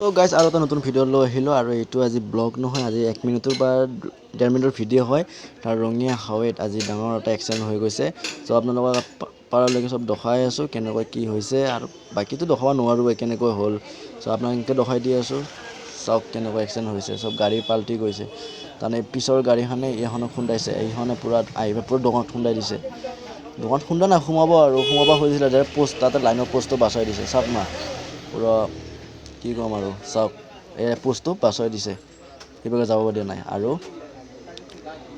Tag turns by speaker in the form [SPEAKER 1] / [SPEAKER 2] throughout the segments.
[SPEAKER 1] ত' guys, আৰু এটা নতুন ভিডিঅ' লৈ আহিলোঁ। আৰু এইটো আজি ব্লগ নহয়, আজি 1 মিনিটৰ বা 1.5 মিনিটৰ ভিডিঅ' হয়। তাৰ ৰঙীয়া হাইৱেত আজি ডাঙৰ এটা এক্সিডেণ্ট হৈ গৈছে। চ' আপোনালোকক পাৰালৈকে চব দেখাই আছোঁ কেনেকৈ কি হৈছে। আৰু বাকীটো দেখাব নোৱাৰোঁ কেনেকৈ হ'ল। চ' আপোনাক এনেকৈ দেখাই দি আছোঁ, চাওক কেনেকৈ এক্সিডেণ্ট হৈছে। চব গাড়ী পাল্টি গৈছে। তাৰমানে পিছৰ গাড়ীখনে এইখনক খুন্দাইছে, এইখনে পূৰা আহি পূৰা দোকানত খুন্দাই দিছে। দোকানত খুন্দা নাই, সোমাব আৰু সোমাব খুজিছিলে যে পোষ্ট তাতে লাইনৰ পোষ্টটো বাচাই দিছে। চাওক না, পূৰা কি ক'ম আৰু। চাওক, এই পোষ্টটো বাচাই দিছে, সেইভাগে যাব দিয়া নাই। আৰু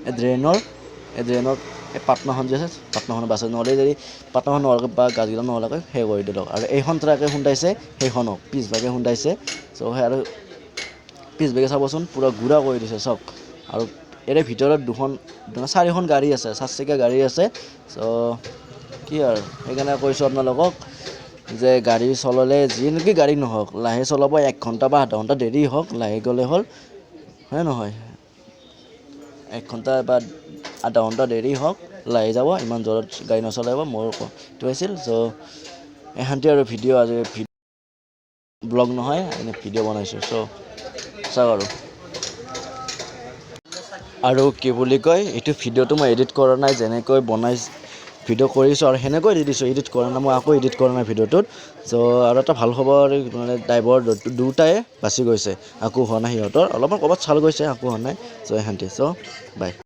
[SPEAKER 1] এই ড্ৰেইনৰ এই পাটনাখন যে আছে, পাটনাখন বাচাই, নহ'লে যদি পাটনাখন নহ'লে বা গাছকেইডাল নহ'লেকৈ শেষ কৰি দিলক। আৰু এইখন ট্ৰাকে খুন্দাইছে সেইখনক, পিছভাগে খুন্দাইছে। চ' সেই আৰু পিছভাগে চাবচোন, পূৰা গুড়া কৰি দিছে, চাওক। আৰু ইয়াৰে ভিতৰত দুখন, চাৰিখন গাড়ী আছে, চাৰিচকীয়া গাড়ী আছে। চ' কি আৰু, সেইকাৰণে কৈছোঁ আপোনালোকক যে গাড়ী চলালে যি নেকি গাড়ী নহওক, লাহে চলাব। 1 ঘণ্টা বা আধা ঘণ্টা দেৰি হওক, লাহে গ'লে হ'ল, হয়নে নহয়? 1 ঘণ্টা বা আধা ঘণ্টা দেৰি হওক, লাহে যাব, ইমান জোৰত গাড়ী নচলাব। মোৰ এইটো আছিল। চ' এখানটি আৰু ভিডিঅ', আজি ব্লগ নহয়, এনে ভিডিঅ' বনাইছোঁ। চ' চাওক আৰু। আৰু কি বুলি কয়, এইটো ভিডিঅ'টো মই এডিট কৰা নাই। যেনেকৈ বনাই ভিডিঅ' কৰিছোঁ আৰু সেনেকৈ দি দিছোঁ, এডিট কৰা নাই। মই আকৌ এডিট কৰা নাই ভিডিঅ'টোত। চ' আৰু এটা ভাল খবৰ, মানে ড্ৰাইভাৰ দুটাই বাচি গৈছে, একো হোৱা নাই সিহঁতৰ। অলপমান ক'ৰবাত ছাল গৈছে, একো হোৱা নাই। চ' এখানটি। চ' বাই।